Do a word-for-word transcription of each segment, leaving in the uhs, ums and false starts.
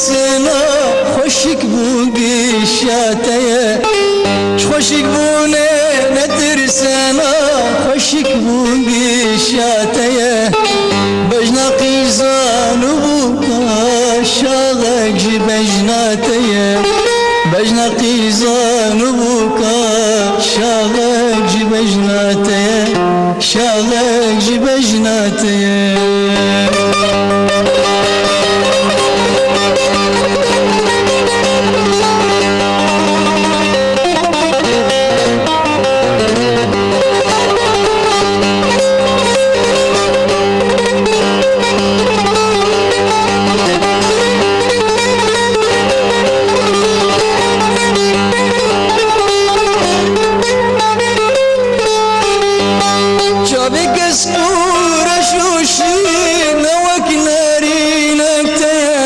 Sena xweşik bû gişa te ye. Ji xweşik bûnê netirsena, xweşik bû gişa te ye. Bejna qîzan û bûka şaxek ji bejna te ye. Bejna qîzan û bûka şaxek ji bejna te ye. Şaxek ji bejna te ye. Çavê kesk û reş û şîr ne wek nerînek te ye.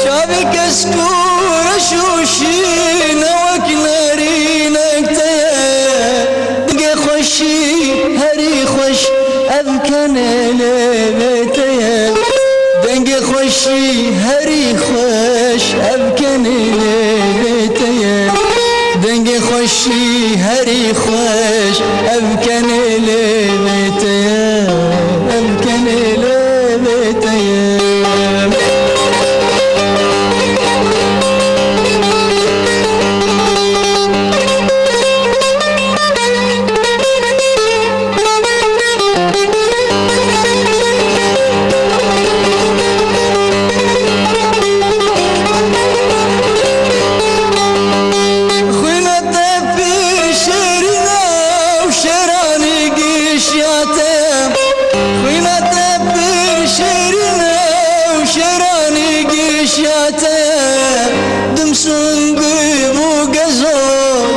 Çavê kesk û reş û şîr ne wek nerînek te ye. Dengê xweşî herî xweş ev kenê lê vê te ye. Dengê xweşî herî xweş ev kenê lê vê te ye. Dengê xweşî herî xweş ev kenê lê vê te ye. Ev kenê lê vê te ye. Xwîna te pir şêrîn e û şêranî gişiya te ye. Xwîna te pir şêrîn e û şêranî gişiya te ye. Dimsûngî bû gezo,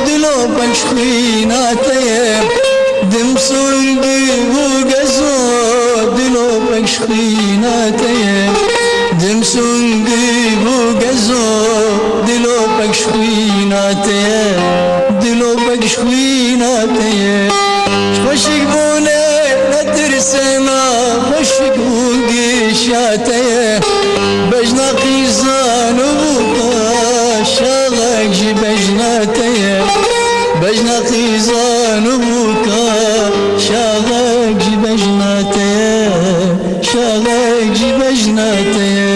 dilopek ji xwîna te ye. Dimsûngî bû gezo, dilopek ji xwîna te ye. Dimsûngî bû gezo, dilopek ji xwîna te ye. Dilopek ji xwîna te ye. Ji xweşik bûnê netirsena, xweşik bû gişa te ye. Bejna qîzan û bûka şaxek ji bejna te ye. Bejna qîzan û bûka şaxek ji bejna te ye. Şaxek ji bejna te ye.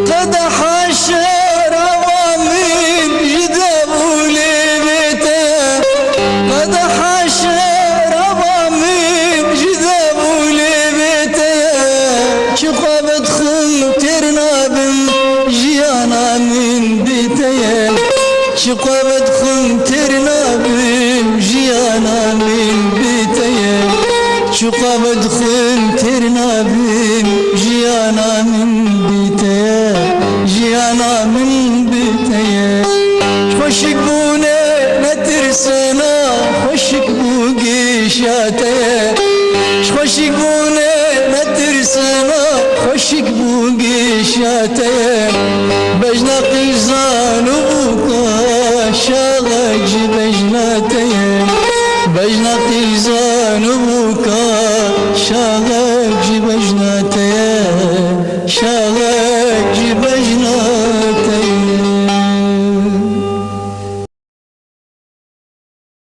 Qedeha şeraba min ji dev û lêvê te ye. Qedeha şeraba min ji dev û lêvê te ye. Çiqas vedixwim têr nabim, jiyana min bi te ye. Çiqas vedixwim têr nabim, jiyana min bi te ye. Çiqas vedixwim têr nabim, jiyana min bi te ye. Jiyana min bi te ye. Ji xweşik bûnê netirsena, xweşik bû gişa te ye. Ji xweşik bûnê netirsena, xweşik bû gişa te ye. Bejna qîzan û bûka şaxek ji bejna te ye. Bejna qîzan û bûka şaxek